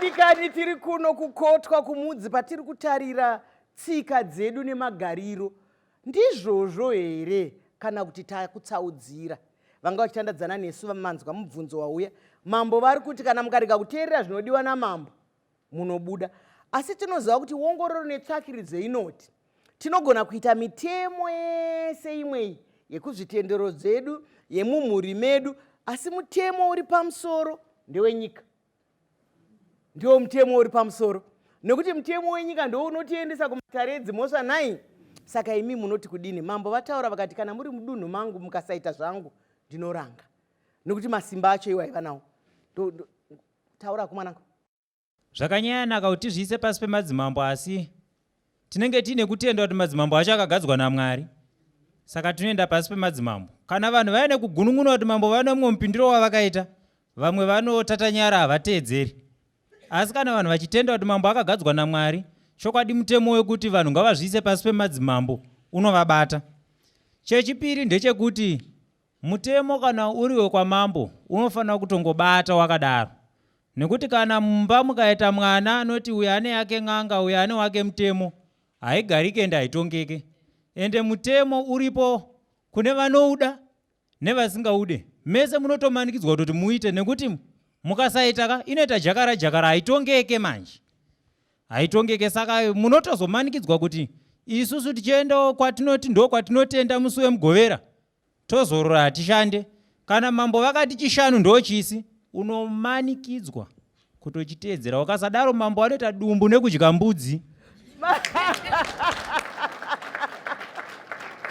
Vadikani, tiri kuno kukotwa kumudzi patiri kutarira tsika dzedu nemagariro. Ndizvozvo here kana kuti takutsaudzira? Vanga vachitandadzana nesu vamanzwa mubvunzo wauya. Mambo vari kuti kana mukarega kuteerera zvinodiwa namambo munobuda. Asi tinoziva kuti wongororo netsvakiridzo inoti tinogona kuita mitemo yese imwe iyi yekuzvitendero dzedu yemumhuri medu asi mutemo uri pamusoro ndewenyika ndiwo mutemo uri pamusoro nekuti mutemo wenyika ndiwo unotiendesa kumatare edzimhosva nhai saka imi munoti kudini mambo vataura vakati kana muri mudunhu mangu mukasaita zvangu ndinoranga nekuti masimba acho iwo aiva nawo taura kumwanangu Zvakanyanaka kuti tizviise pasi pemadzimambo asi tinenge tiine kutenda kuti madzimambo acho akagadzwa naMwari. Saka tinoenda pasi pemadzimambo. Kana vanhu vaine kugunun'una kuti mambo vane mumwe mupindiro wavakaita, vamwe vanotatanyara havateedzeri. Asi kana vanhu vachitenda kuti mambo akagadzwa naMwari, chokwadi mutemo wekuti vanhu ngavazviise pasi pemadzimambo unovabata. Chechipiri ndechekuti Mutemo kana uri wekwamambo unofanira kutongobata wakadaro nekuti kana mumba mukaita mwana anoti uyu ane yake n'anga uyu ane wake mutemo haigarike ende haitongeke ende mutemo uripo kune vanouda nevasingaude mese munotomanikidzwa kutoti muite nekuti mukasaita ka inoita jakara jakara haitongeke manje haitongeke saka munotozomanikidzwa kuti isusu tichiendawo kwatinoti ndokwatinotenda musi wemugovera Tozorora hatishande. Kana mambo vakati chishanu ndochisi, unomanikidzwa kutochiteedzera. Ukasadaro mambo anoita dumbu nekudya mbudzi.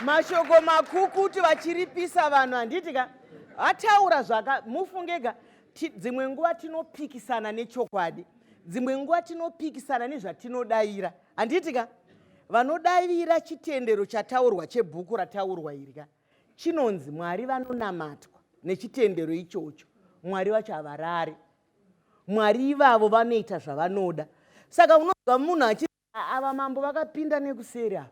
Mashoko makukutu vachiripisa vanhu handiti ka ataura zvaka mufungega dzimwe nguva tinopikisana nechokwadi dzimwe nguva tinopikisana nezvatinodaira handiti ka Vanodavira chitendero chataurwa chebhuku rataurwa iri ka chinonzi Mwari vanonamatwa nechitendero ichocho. Mwari vacho havarare. Mwari ivavo vanoita zvavanoda. Saka unonzwa munhu achi ava mambo vakapinda nekuseri ava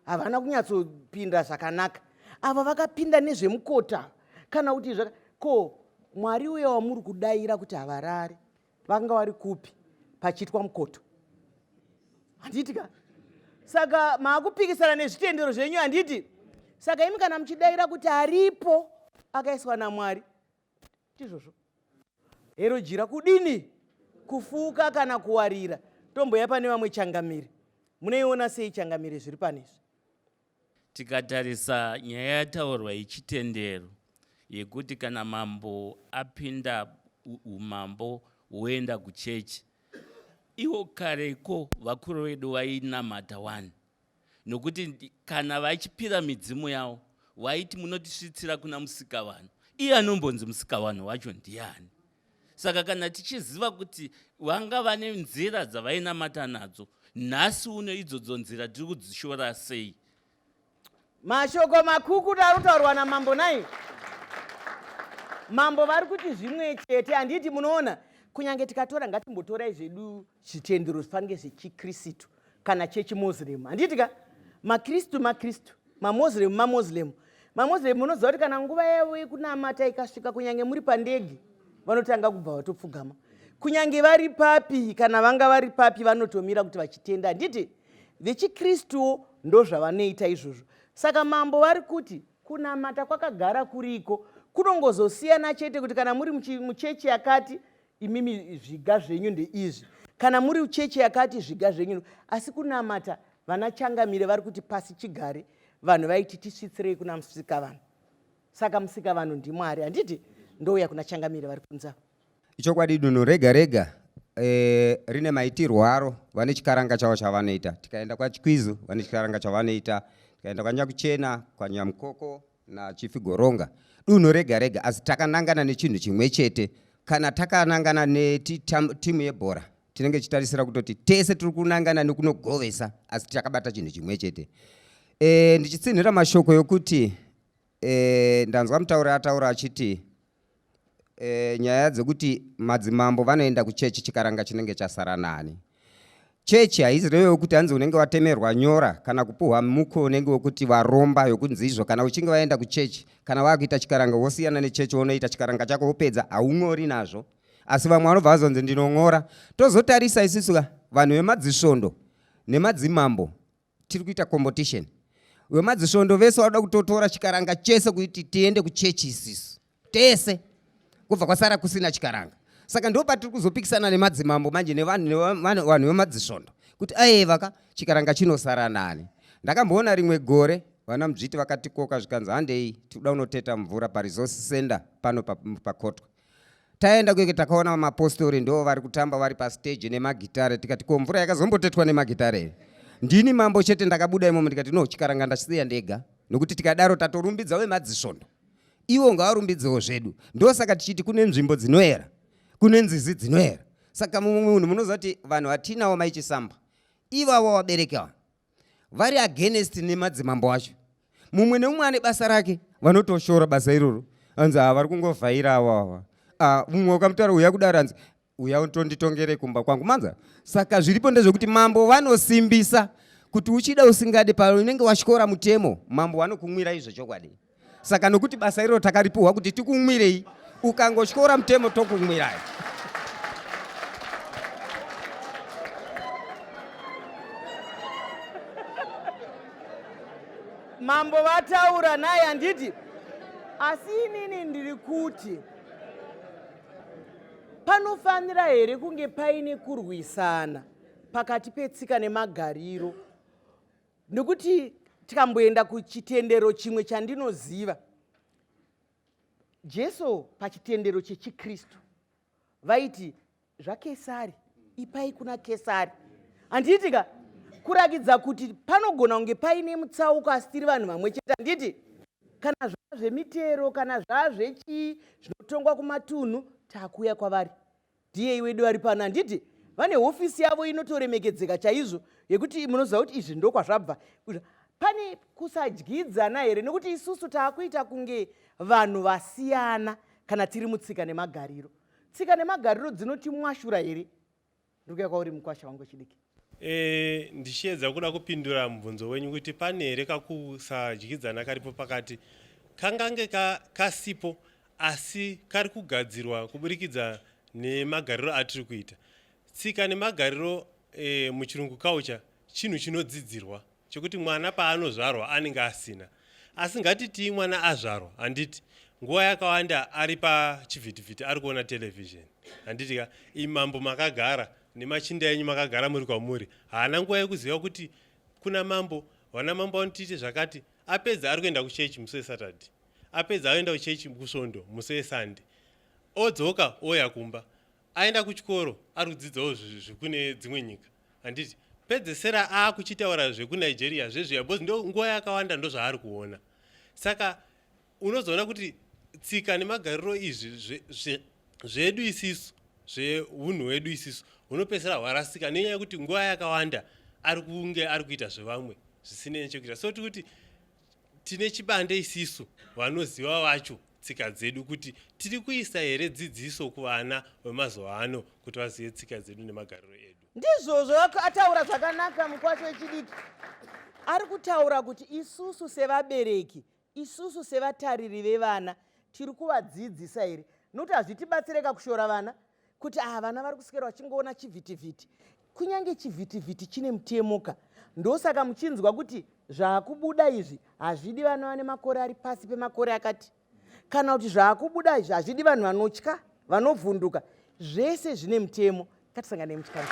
havana kunyatsopinda zvakanaka ava vakapinda nezvemukota kana kuti zvaka ko mwari uya wamuri kudaira kuti havarare vanga vari kupi pachiitwa mukoto handiti ka saka maakupikisana nezvitendero zvenyu handiti saka imi kana muchidaira kuti aripo akaiswa namwari ndizvozvo hero jira kudini kufuka kana kuwarira tomboya pane vamwe changamire munoiona sei changamire zviri pane izvi Tikatarisa nyaya yataurwa yechitendero yekuti kana mambo apinda umambo woenda kuchechi, ivo kareko vakuru vedu vainamata wani nokuti kana vachipira midzimu yavo vaiti munotisvitsira kuna musikavanhu iye anombonzi musikavanhu wacho ndiani saka kana tichiziva kuti vanga vane nzira dzavainamata nadzo nhasi uno idzodzo nzira tiri kudzishora sei mashoko makukutu ari kutaurwa namambo nai mambo vari kuti zvimwe chete handiti munoona kunyange tikatora ngatimbotorai zvedu zvitendero zvifanike zvechikristu kana chechimoziremu handiti ka makristu makristu mamoziremu mamoziremu mamoziremu munoziva kuti kana nguva yavo yekunamata ikasvika kunyange muri pandege vanotanga kubva vatopfugama kunyange vari papi kana vanga vari papi vanotomira kuti vachitenda handiti vechikristuwo ndozvavanoita izvozvo saka mambo vari kuti kunamata kwakagara kuriko kunongozosiyana chete kuti kana muri muchechi yakati imimi zviga zvenyu ndeizvi kana muri chechi yakati zviga zvenyu asi kunamata vana changamire vari kuti pasi chigare vanhu vaiti tisvitsirei kuna musikavanhu saka musikavanhu ndimwari handiti ndouya kuna changamire vari kunza Ichokwadi dunhu rega rega e, rine maitirwo aro, vane chikaranga chavo chavanoita. Tikaenda kwaChikwizu vane chikaranga chavanoita, tikaenda kwaNyakuchena, kwaNyamukoko naChief Goronga, dunhu rega rega, asi takanangana nechinhu chimwe chete. Kana takanangana netimu yebhora tinenge tichitarisira kutoti tese tiri kunangana nekunogovesa, asi takabata chinhu chimwe chete. E, ndichitsinhira mashoko yokuti e, ndanzwa mutauri ataura achiti e, nyaya dzekuti madzimambo vanoenda kuchechi chikaranga chinenge chasara nani chechi haizi reyo yokuti hanzi unenge watemerwa nyora kana kupuhwa muko unenge wekuti varomba yokunzi izvo kana uchinge waenda kuchechi kana wakuita chikaranga wosiyana nechechi wonoita chikaranga chako wopedza haung'ori nazvo. Asi vamwe vanobva vazonzi ndinon'ora. Tozotarisa isusu ka vanhu vemadzisvondo nemadzimambo tiri kuita competition. Vemadzisvondo vese vanoda kutotora chikaranga chese kuti tiende kuchechi isisu tese, kubva kwasara kusina chikaranga. Saka ndo patiri kuzopikisana nemadzimambo manje nevanhu vemadzisvondo kuti aeva ka chikaranga chinosara nani. Ndakamboona rimwe gore vana Mudzviti vakatikoka zvikanzi handei tikuda kunoteta mvura paresource center pano paKotwe. Taenda kueke takaona mapostori ndo vari kutamba vari pastage nemagitare, tikati ko mvura yakazombotetwa nemagitare here? Ndini mambo chete ndakabuda imomo ndikati no, chikaranga ndachisiya ndega, nokuti tikadaro tatorumbidza vemadzisvondo, ivo ngavarumbidzewo zvedu. Ndosaka tichiti kune nzvimbo dzinoera, kune nzizi dzinoera. Saka mumwe munhu munoziva kuti vanhu vatinawo maichisamba ivavo vabereki ava vari against nemadzimambo acho, mumwe neumwe ane basa rake, vanotoshora basa iroro, anzi ava vari kungovhaira ava ava. Ah, mumwe ukamutaura uya kudaro anzi uya utonditongere kumba kwangu manza. Saka zviripo ndezvekuti mambo vanosimbisa kuti uchida usingade, paunenge watyora mutemo mambo vanokumwira izvo chokwadi. Saka nokuti basa iroro takaripiwa kuti tikumwirei, ukangotyora mutemo tokumwirai. Mambo vataura naye handiti? Asi inini ndiri kuti panofanira here kunge paine kurwisana pakati petsika nemagariro? Nekuti tikamboenda kuchitendero chimwe chandinoziva, Jesu pachitendero chechiKristu vaiti zvaKesari ipai kuna Kesari, handiti ka? Kurakidza kuti panogona kunge paine mutsauko asi tiri vanhu vamwe chete, handiti? Kana zvaa zvemitero, kana zvaa zvechii zvinotongwa kumatunhu, takuuya kwavari. DA wedu vari pano, handiti? Vane hofisi yavo inotoremekedzeka chaizvo yekuti munoziva kuti izvi ndokwazvabva. Pane kusadyidzana here? Nekuti isusu taakuita kunge vanhu vasiyana kana tiri mutsika nemagariro. Tsika nemagariro dzinotimwashura here? Ndikuya kwauri mukwasha wangu wechidiki. E, ndichiedza kuda kupindura mubvunzo wenyu kuti pane here kakusadyidzana karipo pakati kangange ka, kasipo asi kari kugadzirwa kuburikidza nemagariro atiri kuita. Tsika nemagariro e, muchirungu culture chinhu chinodzidzirwa chekuti mwana paanozvarwa anenge asina. Asi ngatitii mwana azvarwa, handiti nguva yakawanda ari pachivhitivhiti ari kuona television, handiti ka? Imambo makagara nemachinda enyu makagara muri kwamuri, haana nguva yekuziva kuti kuna mambo, vana mambo vanotiite zvakati. Apedza ari kuenda kuchechi musi weSaturday, apedza aenda kuchechi kusvondo musi weSunday, odzoka ouya kumba, aenda kuchikoro ari kudzidzawo zvekune dzimwe nyika, handiti? Pedzesera aakuchitaura zvekuNigeria zvezviya because ndo nguva yakawanda ndozvaari kuona. Saka unozoona kuti tsika nemagariro izvi zvedu isisu, zveunhu hwedu isisu hunopedzisira hwarasika nenyaya yekuti nguva yakawanda ari kunge ari kuita zvevamwe zvisinei nechekuita. So tikuti tine chibande isisu vanoziva vacho tsika dzedu kuti tiri kuisa here dzidziso kuvana vemazuva ano kuti vazive tsika dzedu nemagariro edu. Ndizvozvo, ataura zvakanaka mukwasha wechidiki. Ari kutaura kuti isusu sevabereki, isusu sevatariri vevana tiri kuvadzidzisa here? Nokuti hazvitibatsireka kushora vana kuti ah, vana vari kuswera vachingoona chivhitivhiti. Kunyange chivhitivhiti chine mutemo ka. Ndosaka muchinzwa kuti zvaakubuda izvi hazvidi vana vane makore ari pasi pemakore akati, kana kuti zvaakubuda izvi hazvidi vanhu vanotya, vanovhunduka. Zvese zvine mutemo. Ngatisangane muchikamu.